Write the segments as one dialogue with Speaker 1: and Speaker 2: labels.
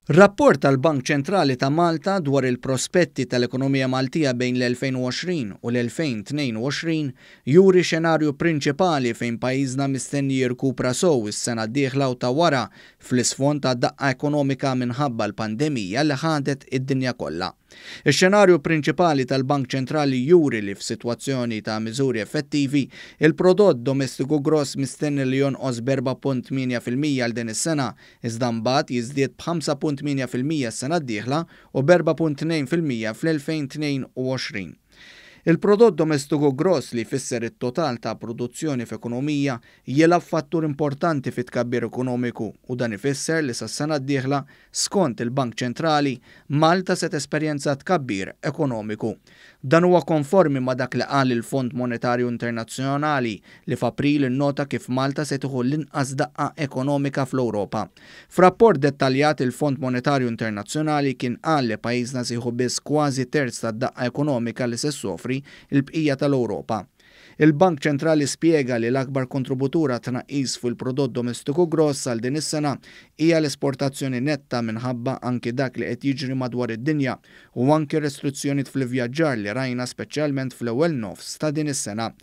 Speaker 1: Rapport tal-Bank Ċentrali ta' Malta dwar il-prospetti tal-ekonomija Maltija bejn l-2020 u l-2022 juri xenarju prinċipali fejn pajjiżna mistenni jirkupra sew is-sena d-dieħla u ta' wara fl-isfond ta' daqqa ekonomika minħabba l-pandemija li ħadet id-dinja kollha. Ix-xenarju prinċipali tal-Bank Ċentrali juri li f'sitwazzjoni ta' miżuri effettivi, il-prodott domestiku gross mistenni li jonqos b'4.8% għal din is-sena, iżda mbagħad jiżdied b'5.8% s-sena d-dieħla u b'4.2% fl-2022. Il-prodott domestiku gross li jfisser it-total ta' produzzjoni f'ekonomija jilgħab fattur importanti fit-tkabbir ekonomiku u dan ifisser li sas-sena d-dieħla, skont il-Bank Ċentrali, Malta se tesperjenza tkabbir ekonomiku. Dan huwa konformi ma' dak li qal il-Fond Monetarju Internazzjonali li f'April innota kif Malta se tieħu l-inqas daqqa ekonomika fl-Ewropa. F'rapport dettaljat il-Fond Monetarju Internazzjonali kien qal li pajjiżna se jieħu biss kważi terz tad-daqqa ekonomika li se ssofri l-bqija tal-Ewropa. Il-Bank Ċentrali spjega li l-akbar kontributur għat-tnaqqis fil-prodott domestiku gross għal din is-sena hija l-esportazzjoni netta minħabba anki dak li qed jiġri madwar id-dinja u anki restrizzjonijiet fl-ivvjaġġar li rajna speċjalment fl-ewwel nofs ta' din is-sena.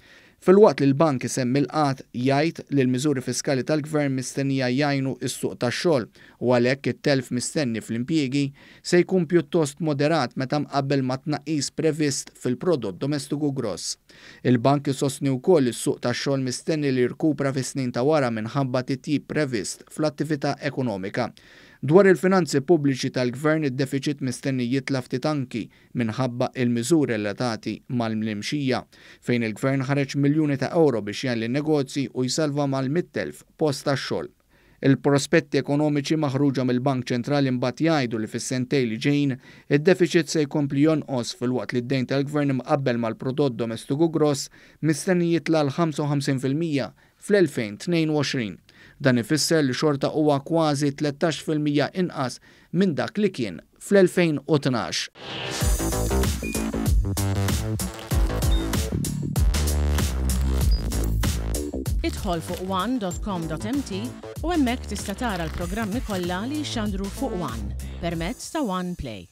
Speaker 1: Filwaqt li l-Bank isemmi l-qgħad, jgħid li l-miżuri fiskali tal-Gvern mistennija jgħinu s-suq tax-xogħol u għalhekk it-telf mistenni fl-impjiegi se jkun pjuttost moderat meta mqabbel mat-tnaqqis previst fil-prodott domestiku gross. Il-Bank isostni wkoll li s-suq tax-xogħol mistenni li jirkupra fis-snin ta' wara minħabba titjib previst fl-attività ekonomika. Dwar il-finanzi pubbliċi tal-Gvern id-defiċit mistenni jitla' ftit anki minħabba il-miżuri relatati mal-mxija, fejn il-Gvern ħareġ miljuni ta' ewro biex jgħin lin-negozji u jsalva mal-100,000 post tax-xogħol. Il-prospetti ekonomiċi maħruġa mill-Bank Ċentrali mbagħad jgħidu li fis-sentejn li ġejjin, id-defiċit se jkompli jonqos filwaqt li d-dejn tal-Gvern imqabbel mal-prodott domestiku gross mistenni jitla' għal 55% fl-2022. Dan ifisser li xorta huwa kważi 13% inqas minn dak li kien fl-2012.
Speaker 2: Idħol fuq one.com.mt u hemmhekk tista' tara l-programmi kollha li jixxandru fuq One permezz ta' One Play.